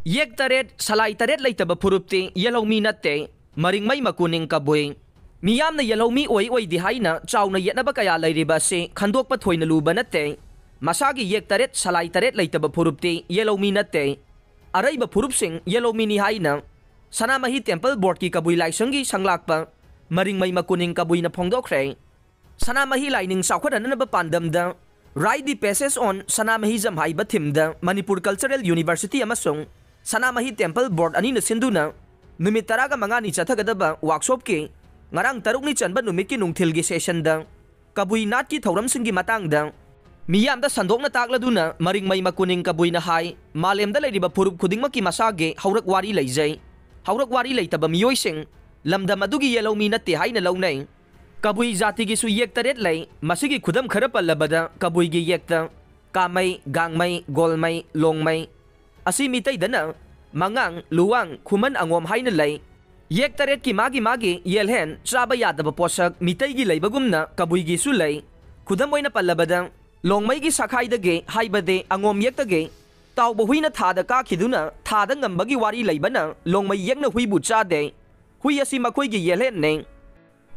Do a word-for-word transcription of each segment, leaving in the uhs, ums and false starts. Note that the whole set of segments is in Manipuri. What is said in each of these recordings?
ꯌꯦꯛ ꯇꯔꯦꯠ, ꯁꯂꯥꯏ ꯇꯔꯦꯠ ꯂꯩꯇꯕ ꯐꯨꯔꯨꯞꯇꯤ ꯌꯦꯜꯍꯧꯃꯤ ꯅꯠꯇꯦ, ꯃꯔꯤꯡꯃꯩ ꯃꯀꯨꯅꯤꯡ ꯀꯕꯨꯏ꯫ ꯃꯤꯌꯥꯝꯅ ꯌꯦꯜꯍꯧꯃꯤ ꯑꯣꯏ ꯑꯣꯏꯗꯦ ꯍꯥꯏꯅ ꯆꯥꯎꯅ ꯌꯦꯠꯅꯕ ꯀꯌꯥ ꯂꯩꯔꯤꯕ ꯑꯁꯤ ꯈꯟꯗꯣꯛꯄ ꯊꯣꯏꯅ ꯂꯨꯕ ꯅꯠꯇꯦ꯫ ꯃꯁꯥꯒꯤ ꯌꯦꯛ ꯇꯔꯦꯠ, ꯁꯂꯥꯏ ꯇꯔꯦꯠ ꯂꯩꯇꯕ ꯐꯨꯔꯨꯞꯇꯤ ꯌꯦꯜꯍꯧꯃꯤ ꯅꯠꯇꯦ꯫ ꯑꯔꯩꯕ ꯐꯨꯔꯨꯞꯁꯤꯡ ꯌꯦꯜꯍꯧꯃꯤꯅꯤ ꯍꯥꯏꯅ ꯁꯅꯥꯃꯍꯤ ꯇꯦꯝꯄꯜ ꯕꯣꯔꯗꯀꯤ ꯀꯕꯨꯏ ꯂꯥꯏꯁꯪꯒꯤ ꯁꯪꯂꯥꯛꯄ ꯃꯔꯤꯡꯃꯩ ꯃꯀꯨꯅꯤꯡ ꯀꯕꯨꯏꯅ ꯐꯣꯡꯗꯣꯛꯈ꯭ꯔꯦ꯫ ꯁꯅꯥꯃꯍꯤ ꯂꯥꯏꯅꯤꯡ ꯆꯥꯎꯈꯠꯍꯟꯅꯕ ꯄꯥꯟꯗꯝꯗ Write the Passage on Sanamahism ꯍꯥꯏꯕ ꯊꯤꯝꯗ ꯃꯅꯤꯄꯨꯔ ꯀꯜꯆꯔꯦꯜ ꯌꯨꯅꯤꯚꯔꯁꯤꯇꯤ ꯑꯃꯁꯨꯡ ꯁꯅꯥꯃꯍꯤ ꯇꯦꯝꯄꯜ ꯕꯣꯔꯗ ꯑꯅꯤꯅ ꯁꯤꯟꯗꯨꯅ ꯅꯨꯃꯤꯠ ꯇꯔꯥꯒ ꯃꯉꯥꯅꯤ ꯆꯠꯊꯒꯗꯕ ꯋꯥꯔꯛꯁꯣꯞꯀꯤ ꯉꯔꯥꯡ ꯇꯔꯨꯛꯅꯤ ꯆꯟꯕ ꯅꯨꯃꯤꯠꯀꯤ ꯅꯨꯡꯊꯤꯜꯒꯤ ꯁꯦꯁꯟꯗ ꯀꯕꯨꯏ ꯅꯥꯠꯀꯤ ꯊꯧꯔꯝꯁꯤꯡꯒꯤ ꯃꯇꯥꯡꯗ ꯃꯤꯌꯥꯝꯗ ꯁꯟꯗꯣꯛꯅ ꯇꯥꯛꯂꯗꯨꯅ ꯃꯔꯤꯡꯃꯩ ꯃꯀꯨꯅꯤꯡ ꯀꯕꯨꯏꯅ ꯍꯥꯏ, ꯃꯥꯂꯦꯝꯗ ꯂꯩꯔꯤꯕ ꯐꯨꯔꯨꯞ ꯈꯨꯗꯤꯡꯃꯛꯀꯤ ꯃꯁꯥꯒꯤ ꯍꯧꯔꯛ ꯋꯥꯔꯤ ꯂꯩꯖꯩ꯫ ꯍꯧꯔꯛ ꯋꯥꯔꯤ ꯂꯩꯇꯕ ꯃꯤꯑꯣꯏꯁꯤꯡ ꯂꯝꯗꯝ ꯑꯗꯨꯒꯤ ꯌꯦꯜꯍꯧꯃꯤ ꯅꯠꯇꯦ ꯍꯥꯏꯅ ꯂꯧꯅꯩ꯫ ꯀꯕꯨꯏ ꯖꯥꯇꯤꯒꯤꯁꯨ ꯌꯦꯛ ꯇꯔꯦꯠ ꯂꯩ꯫ ꯃꯁꯤꯒꯤ ꯈꯨꯗꯝ ꯈꯔ ꯄꯜꯂꯕꯗ ꯀꯕꯨꯏꯒꯤ ꯌꯦꯛꯇ ꯀꯥꯃꯩ, ꯒꯥꯡꯃꯩ, ꯒꯣꯜꯃꯩ, ꯂꯣꯡꯃꯩ ꯑꯁꯤ ꯃꯤꯇꯩꯗꯅ ꯃꯉꯥꯡ, ꯂꯨꯋꯥꯡ, ꯈꯨꯃꯟ, ꯑꯉꯣꯝ ꯍꯥꯏꯅ ꯂꯩ꯫ ꯌꯦꯛ ꯇꯔꯦꯠꯀꯤ ꯃꯥꯒꯤ ꯃꯥꯒꯤ ꯌꯦꯜꯍꯦꯟ ꯆꯥꯕ ꯌꯥꯗꯕ ꯄꯣꯠꯁꯛ ꯃꯤꯇꯩꯒꯤ ꯂꯩꯕꯒꯨꯝꯅ ꯀꯕꯨꯏꯒꯤꯁꯨ ꯂꯩ꯫ ꯈꯨꯗꯝ ꯑꯣꯏꯅ ꯄꯜꯂꯕꯗ ꯂꯣꯡꯃꯩꯒꯤ ꯁꯈꯥꯏꯗꯒꯤ ꯍꯥꯏꯕꯗꯤ ꯑꯉꯣꯝ ꯌꯦꯛꯇꯒꯤ ꯇꯥꯎꯕ ꯍꯨꯏꯅ ꯊꯥꯗ ꯀꯥꯈꯤꯗꯨꯅ ꯊꯥꯗ ꯉꯝꯕꯒꯤ ꯋꯥꯔꯤ ꯂꯩꯕꯅ ꯂꯣꯡꯃꯩ ꯌꯦꯛꯅ ꯍꯨꯏꯕꯨ ꯆꯥꯗꯦ꯫ ꯍꯨꯏ ꯑꯁꯤ ꯃꯈꯣꯏꯒꯤ ꯌꯦꯜꯍꯦꯟꯅꯤ꯫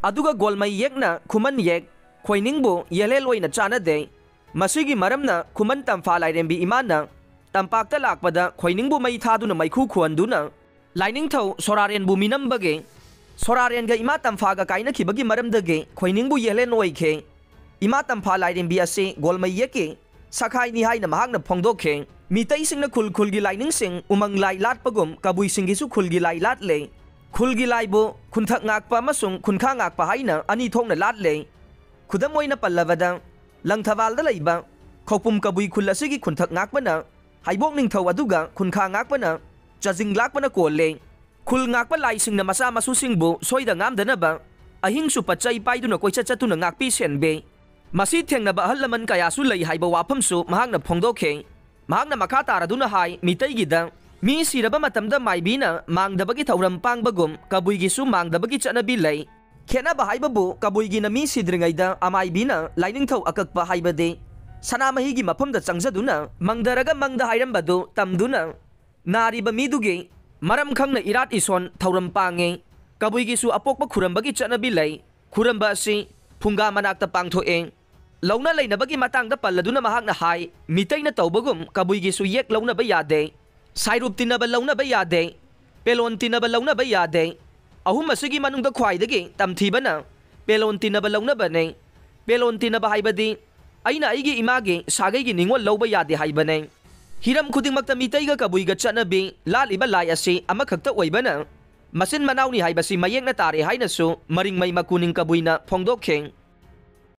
ꯑꯗꯨꯒ ꯒꯣꯜꯃꯩ ꯌꯦꯛꯅ ꯈꯨꯃꯟ ꯌꯦꯛ, ꯈꯣꯏꯅꯤꯡꯕꯨ ꯌꯦꯜꯍꯦꯜ ꯑꯣꯏꯅ ꯆꯥꯅꯗꯦ꯫ ꯃꯁꯤꯒꯤ ꯃꯔꯝꯅ ꯈꯨꯃꯟ ꯇꯝꯐꯥ ꯂꯥꯏꯔꯦꯝꯕꯤ ꯏꯃꯥꯅ ꯇꯝꯄꯥꯛꯇ ꯂꯥꯛꯄꯗ ꯈꯣꯏꯅꯤꯡꯕꯨ ꯃꯩ ꯊꯥꯗꯨꯅ ꯃꯩꯈꯨ ꯈꯨꯍꯟꯗꯨꯅ ꯂꯥꯏꯅꯤꯡꯊꯧ ꯁꯣꯔꯥꯔꯦꯟꯕꯨ ꯃꯤꯅꯝꯕꯒꯤ, ꯁꯣꯔꯥꯔꯦꯟꯒ ꯏꯃꯥ ꯇꯝꯐꯥꯒ ꯀꯥꯏꯅꯈꯤꯕꯒꯤ ꯃꯔꯝꯗꯒꯤ ꯈꯣꯏꯅꯤꯡꯕꯨ ꯌꯦꯜꯍꯦꯟ ꯑꯣꯏꯈꯤ꯫ ꯏꯃꯥ ꯇꯝꯐꯥ ꯂꯥꯏꯔꯦꯝꯕꯤ ꯑꯁꯤ ꯒꯣꯜꯃꯩ ꯌꯦꯛꯀꯤ ꯁꯈꯥꯏꯅꯤ ꯍꯥꯏꯅ ꯃꯍꯥꯛꯅ ꯐꯣꯡꯗꯣꯛꯈꯤ꯫ ꯃꯤꯇꯩꯁꯤꯡꯅ ꯈꯨꯜ ꯈꯨꯜꯒꯤ ꯂꯥꯏꯅꯤꯡꯁꯤꯡ ꯎꯃꯪ ꯂꯥꯏ ꯂꯥꯠꯄꯒꯨꯝ ꯀꯕꯨꯏꯁꯤꯡꯒꯤꯁꯨ ꯈꯨꯜꯒꯤ ꯂꯥꯏ ꯂꯥꯠꯂꯤ꯫ ꯈꯨꯜꯒꯤ ꯂꯥꯏꯕꯨ ꯈꯨꯟꯊꯛ ꯉꯥꯛꯄ ꯑꯃꯁꯨꯡ ꯈꯨꯟꯈꯥ ꯉꯥꯛꯄ ꯍꯥꯏꯅ ꯑꯅꯤ ꯊꯣꯛꯅ ꯂꯥꯠꯂꯤ꯫ ꯈꯨꯗꯝ ꯑꯣꯏꯅ ꯄꯜꯂꯕꯗ, ꯂꯪꯊꯕꯥꯜꯗ ꯂꯩꯕ ꯈꯧꯄꯨꯝ ꯀꯕꯨꯏ ꯈꯨꯜ ꯑꯁꯤꯒꯤ ꯈꯨꯟꯊꯛ ꯉꯥꯛꯄꯅ ꯍꯩꯕꯣꯛ ꯅꯤꯡꯊꯧ ꯑꯗꯨꯒ ꯈꯨꯟꯈꯥ ꯉꯥꯛꯄꯅ ꯆꯖꯤꯡ ꯂꯥꯛꯄꯅ ꯀꯣꯜꯂꯦ꯫ ꯈꯨꯜ ꯉꯥꯛꯄ ꯂꯥꯏꯁꯤꯡꯅ ꯃꯆꯥ ꯃꯁꯨꯁꯤꯡꯕꯨ ꯁꯣꯏꯗ ꯉꯥꯝꯗꯅꯕ ꯑꯍꯤꯡ ꯆꯨꯞꯄ ꯆꯩ ꯄꯥꯏꯗꯨꯅ ꯀꯣꯏꯆꯠ ꯆꯠꯇꯨꯅ ꯉꯥꯛꯄꯤ ꯁꯦꯟꯕꯤ꯫ ꯃꯁꯤ ꯊꯦꯡꯅꯕ ꯑꯍꯜ ꯂꯃꯟ ꯀꯌꯥꯁꯨ ꯂꯩ ꯍꯥꯏꯕ ꯋꯥꯐꯝꯁꯨ ꯃꯍꯥꯛꯅ ꯐꯣꯡꯗꯣꯛꯈꯤ꯫ ꯃꯍꯥꯛꯅ ꯃꯈꯥ ꯇꯥꯔꯗꯨꯅ ꯍꯥꯏ, ꯃꯤꯇꯩꯒꯤꯗ ꯃꯤ ꯁꯤꯔꯕ ꯃꯇꯝꯗ ꯃꯥꯏꯕꯤꯅ ꯃꯥꯡꯗꯕꯒꯤ ꯊꯧꯔꯝ ꯄꯥꯡꯕꯒꯨꯝ ꯀꯕꯨꯏꯒꯤꯁꯨ ꯃꯥꯡꯗꯕꯒꯤ ꯆꯠꯅꯕꯤ ꯂꯩ꯫ ꯈꯦꯠꯅꯕ ꯍꯥꯏꯕꯕꯨ ꯀꯕꯨꯏꯒꯤꯅ ꯃꯤ ꯁꯤꯗ꯭ꯔꯤꯉꯩꯗ ꯑꯃꯥꯏꯕꯤꯅ ꯂꯥꯏꯅꯤꯡꯊꯧ ꯑꯀꯛꯄ ꯍꯥꯏꯕꯗꯤ ꯁꯅꯥꯃꯍꯤꯒꯤ ꯃꯐꯝꯗ ꯆꯪꯖꯗꯨꯅ ꯃꯪꯗꯔꯒ ꯃꯪꯗ ꯍꯥꯏꯔꯝꯕꯗꯨ ꯇꯝꯗꯨꯅ ꯅꯥꯔꯤꯕ ꯃꯤꯗꯨꯒꯤ ꯃꯔꯝ ꯈꯪꯅ ꯏꯔꯥꯠ ꯏꯁꯣꯟ ꯊꯧꯔꯝ ꯄꯥꯡꯉꯤ꯫ ꯀꯕꯨꯏꯒꯤꯁꯨ ꯑꯄꯣꯛꯄ ꯈꯨꯔꯝꯕꯒꯤ ꯆꯠꯅꯕꯤ ꯂꯩ꯫ ꯈꯨꯔꯝꯕ ꯑꯁꯤ ꯐꯨꯡꯒꯥ ꯃꯅꯥꯛꯇ ꯄꯥꯡꯊꯣꯛꯑꯦ꯫ ꯂꯧꯅ ꯂꯩꯅꯕꯒꯤ ꯃꯇꯥꯡꯗ ꯄꯜꯂꯗꯨꯅ ꯃꯍꯥꯛꯅ ꯍꯥꯏ, ꯃꯤꯇꯩꯅ ꯇꯧꯕꯒꯨꯝ ꯀꯕꯨꯏꯒꯤꯁꯨ ꯌꯦꯛ ꯂꯧꯅꯕ ꯌꯥꯗꯦ, ꯁꯥꯏꯔꯨꯞ ꯇꯤꯟꯅꯕ ꯂꯧꯅꯕ ꯌꯥꯗꯦ, ꯄꯦꯂꯣꯟ ꯇꯤꯟꯅꯕ ꯂꯧꯅꯕ ꯌꯥꯗꯦ꯫ ꯑꯍꯨꯝ ꯑꯁꯤꯒꯤ ꯃꯅꯨꯡꯗ ꯈ꯭ꯋꯥꯏꯗꯒꯤ ꯇꯝꯊꯤꯕꯅ ꯄꯦꯂꯣꯟ ꯇꯤꯟꯅꯕ ꯂꯧꯅꯕꯅꯤ꯫ ꯄꯦꯂꯣꯟ ꯇꯤꯟꯅꯕ ꯍꯥꯏꯕꯗꯤ ꯑꯩꯅ ꯑꯩꯒꯤ ꯏꯃꯥꯒꯤ ꯁꯥꯒꯩꯒꯤ ꯅꯤꯉꯣꯜ ꯂꯧꯕ ꯌꯥꯗꯦ ꯍꯥꯏꯕꯅꯤ꯫ ꯍꯤꯔꯝ ꯈꯨꯗꯤꯡꯃꯛꯇ ꯃꯤꯇꯩꯒ ꯀꯕꯨꯏꯒ ꯆꯠꯅꯕꯤ, ꯂꯥꯠꯂꯤꯕ ꯂꯥꯏ ꯑꯁꯤ ꯑꯃꯈꯛꯇ ꯑꯣꯏꯕꯅ ꯃꯆꯤꯟ ꯃꯅꯥꯎꯅꯤ ꯍꯥꯏꯕꯁꯤ ꯃꯌꯦꯛꯅ ꯇꯥꯔꯦ ꯍꯥꯏꯅꯁꯨ ꯃꯔꯤꯡꯃꯩ ꯃꯀꯨꯅꯤꯡ ꯀꯕꯨꯏꯅ ꯐꯣꯡꯗꯣꯛꯈꯤ꯫